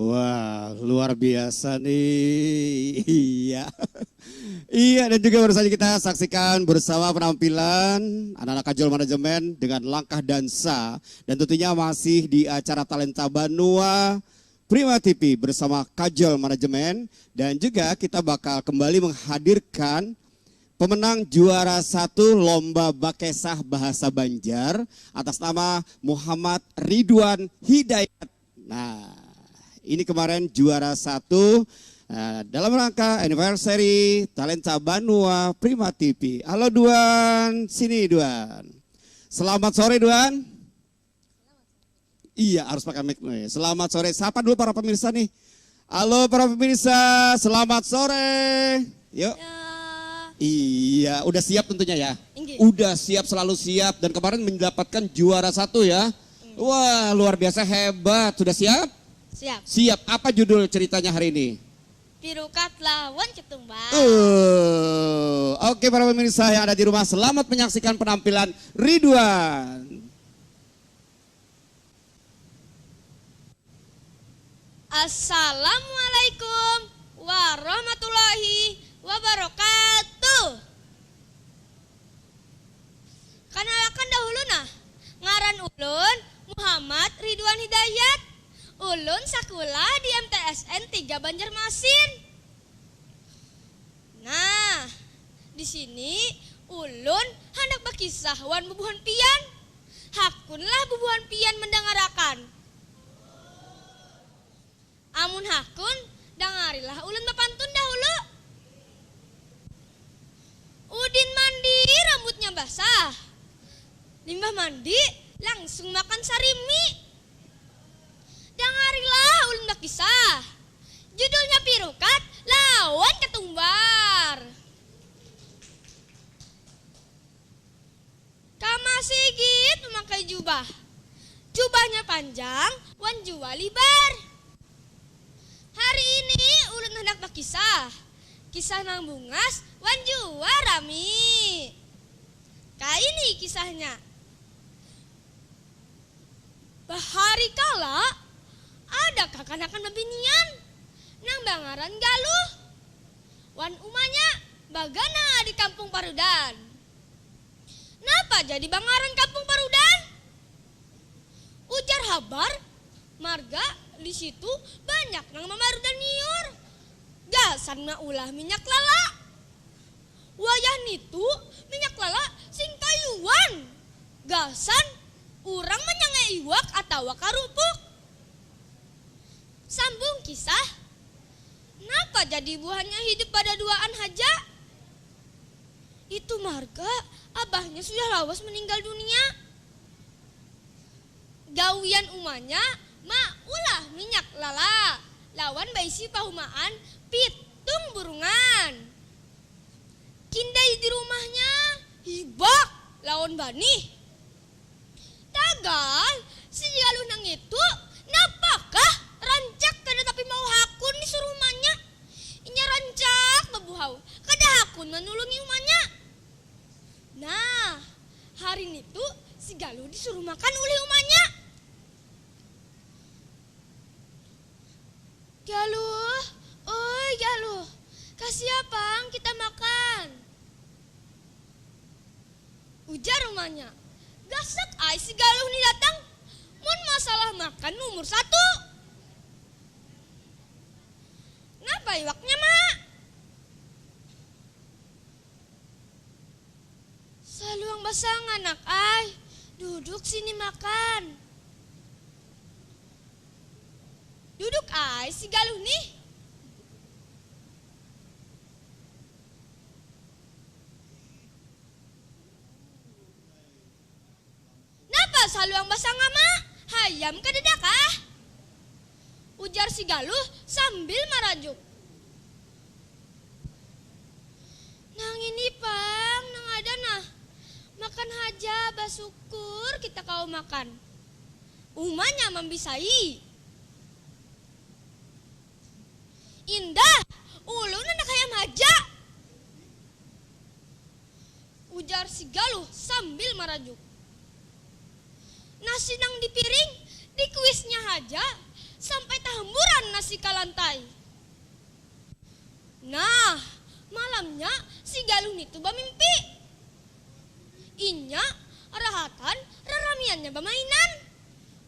Wah, luar biasa nih. Iya. Iya, dan juga baru saja kita saksikan bersama penampilan anak-anak Kajol Manajemen dengan langkah dansa. Dan tentunya masih di acara Talenta Banua Prima T V bersama Kajol Manajemen. Dan juga kita bakal kembali menghadirkan pemenang juara satu lomba bakesah bahasa Banjar atas nama Muhammad Ridwan Hidayat. Nah, ini kemarin juara satu, eh, dalam rangka anniversary Talenta Banua Prima T V. Halo Duan, sini Duan. Selamat sore Duan. Iya, harus pakai mic nih. Selamat sore. Sapa dulu para pemirsa nih? Halo para pemirsa, selamat sore. Yuk. Ya. Iya, udah siap tentunya ya. Inggih. Udah siap, selalu siap, dan kemarin mendapatkan juara satu ya. Wah, luar biasa, hebat. Sudah siap? Siap. Siap. Apa judul ceritanya hari ini? Pirukat lawan ketumbar. Uh, oke, para pemirsa yang ada di rumah, selamat menyaksikan penampilan Ridwan. Assalamualaikum warahmatullahi wabarakatuh. Kanalakan dahulu nah, ngaran ulun Muhammad Ridwan Hidayat. Ulun sakulah di M T S N tiga Banjarmasin. Nah, di sini ulun handak bakisah wan bubuhan pian. Hakunlah bubuhan pian mendangarakan. Amun hakun, dangarilah ulun bapantun dahulu. Udin mandi, rambutnya basah. Limbah mandi, langsung makan sarimi. Dangarilah ulun bakisah. Judulnya Pirukat lawan Ketumbar. Kama sigit mamakai jubah. Jubahnya panjang wan jua libar. Hari ini ulun handak bakisah. Kisah nang bungas wan jua rami. Kaini kisahnya. Bahari kala, ada kakanakan babinian nang bangaran Galuh wan umanya bagana di Kampung Parudan. Napa jadi bangaran Kampung Parudan? Ujar habar, marga di situ banyak nang mamarudan nyiur gasan maulah minyak lala. Wayah nitu, minyak lala sing kayuan gasan urang manyanga iwak atawa karupuk. Sambung kisah, napa jadi buhannya hidup badaduaan haja? Itu marga abahnya sudah lawas meninggal dunia. Gawian umanya maulah minyak lala lawan baisi pahumaan pitung burungan. Kindai di rumahnya hibak lawan banih. Tagal, si Galuh nang itu napakah rancak kada tapi mau hakun disuruh umanya. Inya rancak babuhau, kada hakun manulungi umanya. Nah, hari nitu si Galuh disuruh makan ulih umanya. Galuh, oi Galuh, kasiapa pang kita makan? Ujar umanya, gasak ai si Galuh ni datang, mun masalah makan nomor satu. Napa iwaknya, Ma? Saluang basangan, Nak ai. Duduk sini makan. Duduk ai si Galuh nih. Napa saluang basanga, Ma? Hayam kadada kah? Ujar si Galuh sambil marajuk. Nang ini pang nang ada nah. Makan haja, basukur kita kawa makan. Umanya mambisai. Indah, ulun handak hayam haja. Ujar si Galuh sambil marajuk. Nasi nang di piring, dikuisnya haja, sampai tahamburan nasi ka lantai. Nah, malamnya si Galuh nitu bamimpi. Inya rahatan raramiannya bamainan.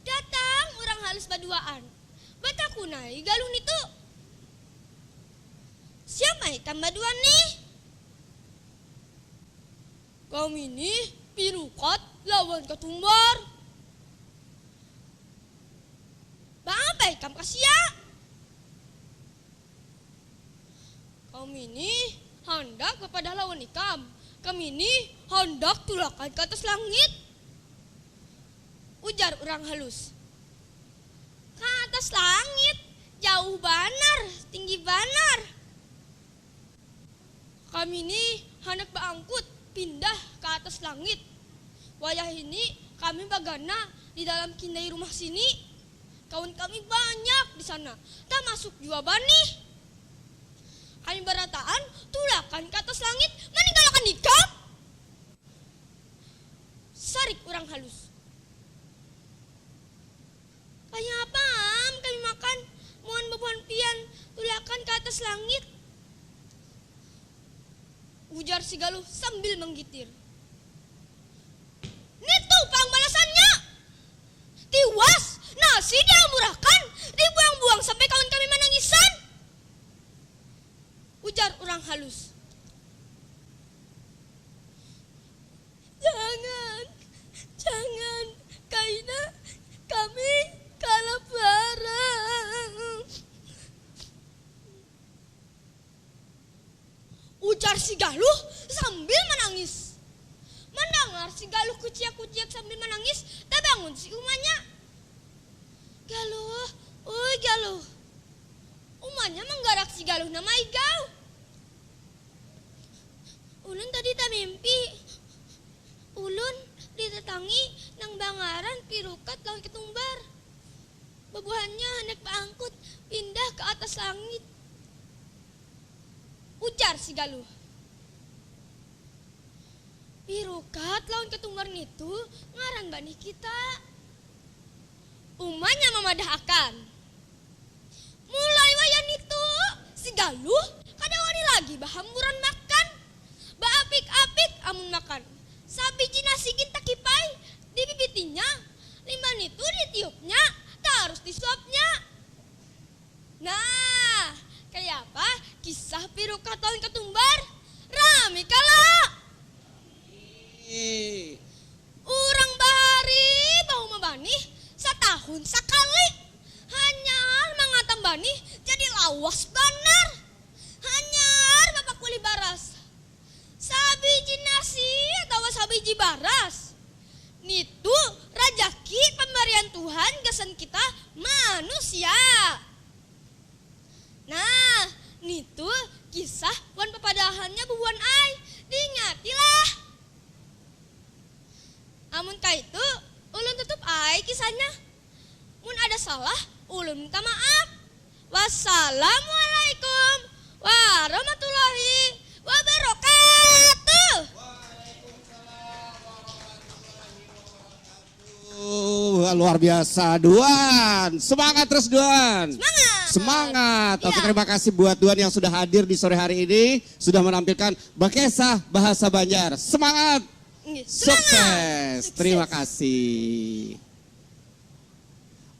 Datang urang halus baduaan. Batakunai Galuh nitu. Siapa ikam baduaan nih? Kami nih pirukat lawan katumbar. Baapa ikam ka sia? Kami nih handak bapadah lawan ikam. Kami nih handak tulakan ka atas langit. Ujar urang halus. Ka atas langit? Jauh banar, tinggi banar. Kami nih handak baangkut pindah ka atas langit. Wayah ini kami bagana di dalam kindai rumah sini. Kawan kami banyak di sana, tamasuk jua banih. Kami barataan tulakan ka atas langit maninggalkan ikam. Sarik urang halus. Kaya apa am kami makan muan babuhan pian tulakan ka atas langit? Ujar si Galuh sambil manggitir. Nitu pang balasannya. Tiwas, nasi dihamurakan, dibuang-buang sampai kawan kami manangisan. Ujar urang halus. Jangan, jangan, kaina kami kalaparan. Ujar si Galuh sambil manangis. Mandangar si Galuh kuciak-kuciak sambil manangis, tabangun si umanya. Galuh, ui Galuh. Umanya manggarak si Galuh nang maigau. Ulun tadi tamimpi. Ulun ditatangi nang bangaran pirukat lawan ketumbar. Babuhannya handak baangkut pindah ka atas langit. Ujar si Galuh. Pirukat lawan ketumbar nitu ngaran banih kita. Umanya mamadah akan. Mulai wayah nitu, si Galuh kada wani lagi bahamburan makan. Baapik-apik amun makan. Sabiji nasi gin takipai dibibitinya. Limbah nitu ditiupnya, tarus disuapnya. Nah, kayapa kisah pirukat lawan ketumbar? Rami kalo? Ih. Urang bahari bahuma banih satahun sakali. Hanyar mangatam banih jadi lawas banar. Hanyar bapakulih baras. Sabiji nasi atawa sabiji baras. Nitu rajaki pambarian Tuhan gasan kita manusia. Nah, nitu kisah wan papadahannya bubuhan ai. Diingatilah. Amun kaitu, ulun tutup ai kisahnya. Mun ada salah, ulun minta maaf. Wassalamualaikum warahmatullahi wabarakatuh. Uh, luar biasa Duan. Semangat terus Duan. Semangat. Semangat. Oke, terima kasih buat Duan yang sudah hadir di sore hari ini, sudah menampilkan Bakesah Bahasa Banjar. Semangat. Sukses. Terima kasih.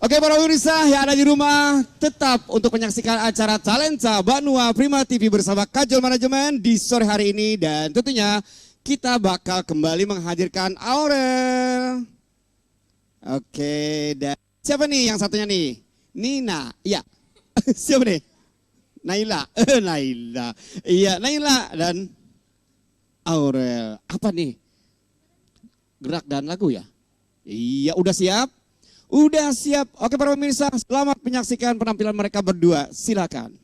Oke para pemirsa yang ada di rumah, tetap untuk menyaksikan acara Talenta Banua Prima T V bersama Kajol Manajemen di sore hari ini, dan tentunya kita bakal kembali menghadirkan Aurel. Oke, dan siapa nih yang satunya nih? Nina. Iya. Siapa nih? Naila. Naila. Iya, Naila dan Aurel. Apa nih? Gerak dan lagu ya? Iya, udah siap? Udah siap. Oke para pemirsa, selamat menyaksikan penampilan mereka berdua. Silakan.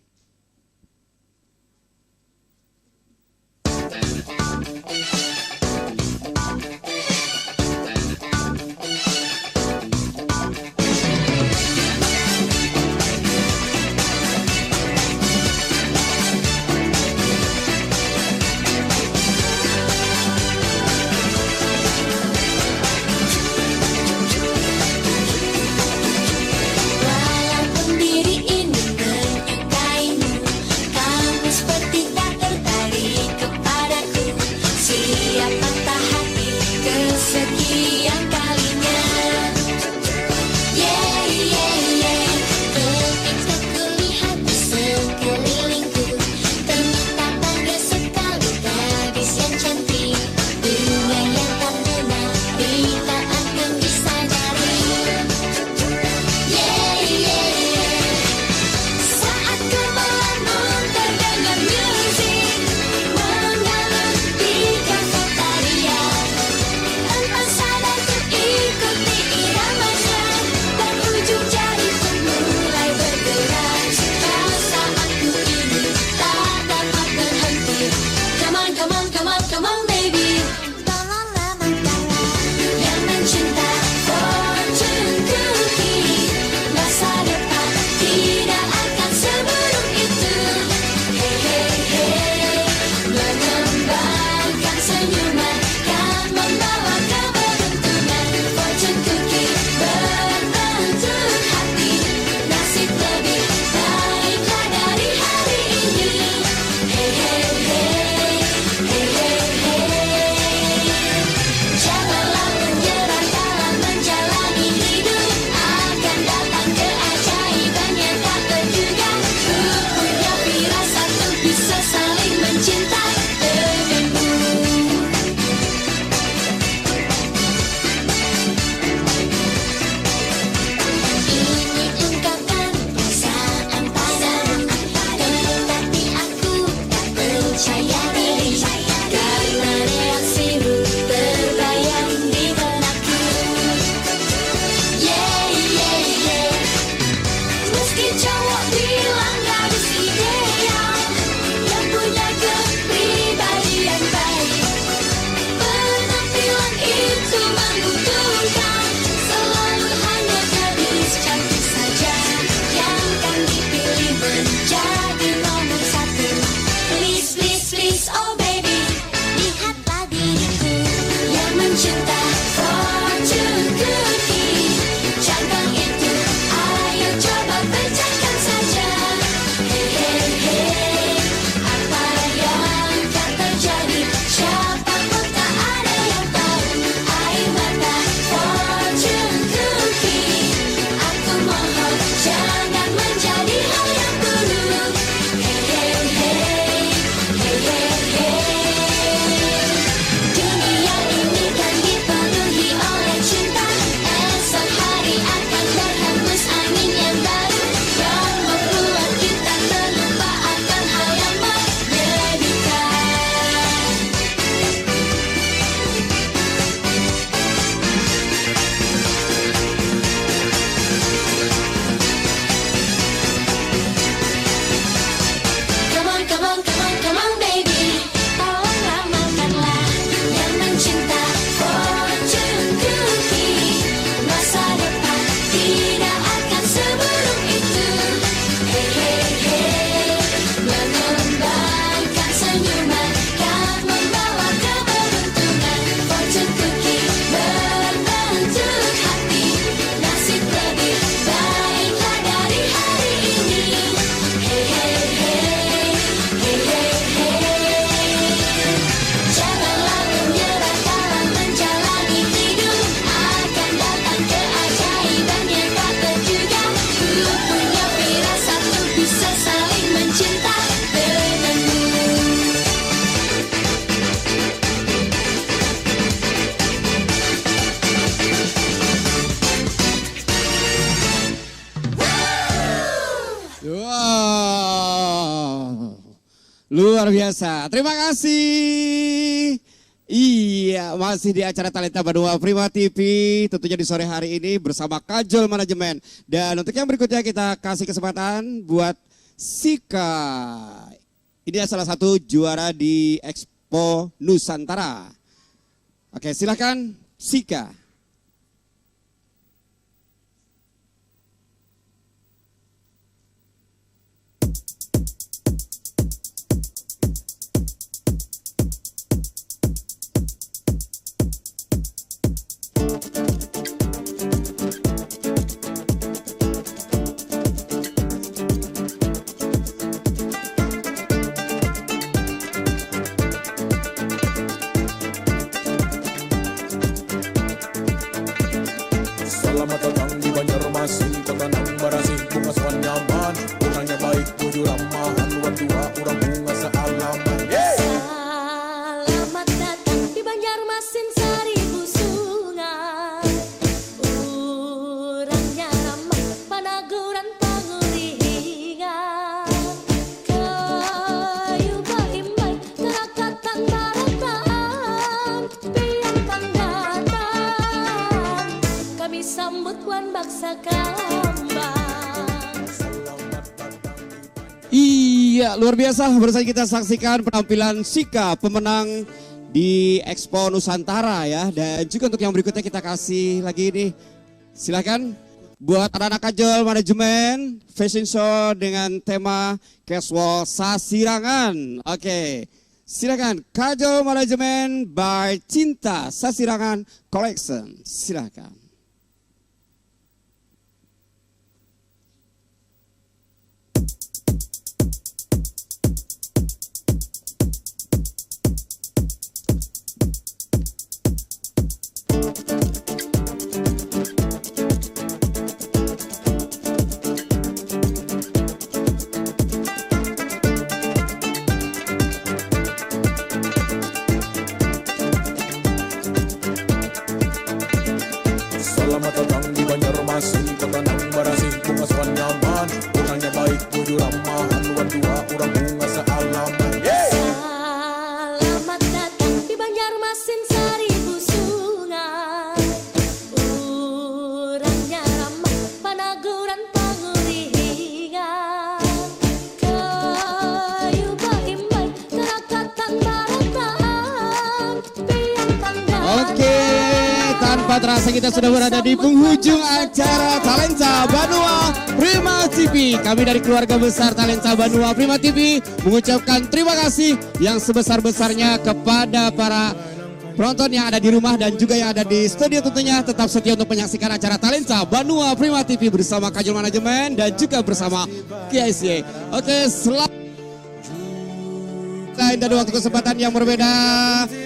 Luar biasa. Terima kasih. Iya, masih di acara Talenta Banua Prima T V, tentunya di sore hari ini bersama Kajol Manajemen. Dan untuk yang berikutnya kita kasih kesempatan buat Sika. Ini adalah salah satu juara di Expo Nusantara. Oke, silakan Sika. Selamat datang di Banjarmasin, kota nang barasih, bungas wan nyaman, urangnya baik, bujur, ramahan, wan jua urang bungas saalaman. Yeay! Selamat datang di Banjarmasin Saribu Sungai. Urangnya ramah, panaguran panguringan. Kayu baimbai, karakatan barataan. Pian pang datang, kami sambut wan baksa kambang. Iya, luar biasa. Baru saja kita saksikan penampilan Sika, pemenang di Expo Nusantara ya. Dan juga untuk yang berikutnya kita kasih lagi nih. Silahkan buat anak-anak Kajol Manajemen, fashion show dengan tema casual Sasirangan. Oke, silahkan Kajol Manajemen by Cinta Sasirangan Collection. Silahkan. Selamat datang di Banjarmasin, kota nang barasih, bungas wan nyaman, urangnya baik, bujur, ramahan, wan jua urang bungas saalaman. Yeay! Selamat datang di Banjarmasin Saribu Sungai. Urangnya ramah, panaguran panguringan. Kayu baimbai, karakatan barataan. Pian pang datang. Oke, tanpa terasa kita sudah berada di penghujung acara Talenta Banua Prima T V. Kami dari keluarga besar Talenta Banua Prima T V mengucapkan terima kasih yang sebesar-besarnya kepada para penonton yang ada di rumah dan juga yang ada di studio, tentunya tetap setia untuk menyaksikan acara Talenta Banua Prima T V bersama Kajol Manajemen dan juga bersama K I C A. Oke, selamat lain dan waktu kesempatan yang berbeda.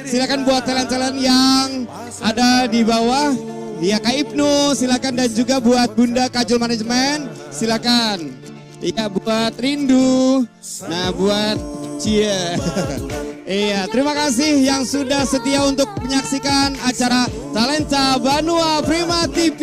Silakan buat talent-talent yang ada di bawah. Ya, Kak Ibnu, silakan, dan juga buat Bunda Kajol Manajemen, silakan. Iya, buat Rindu. Nah, buat Cie. Iya, terima kasih yang sudah setia untuk menyaksikan acara Talenta Banua Prima T V.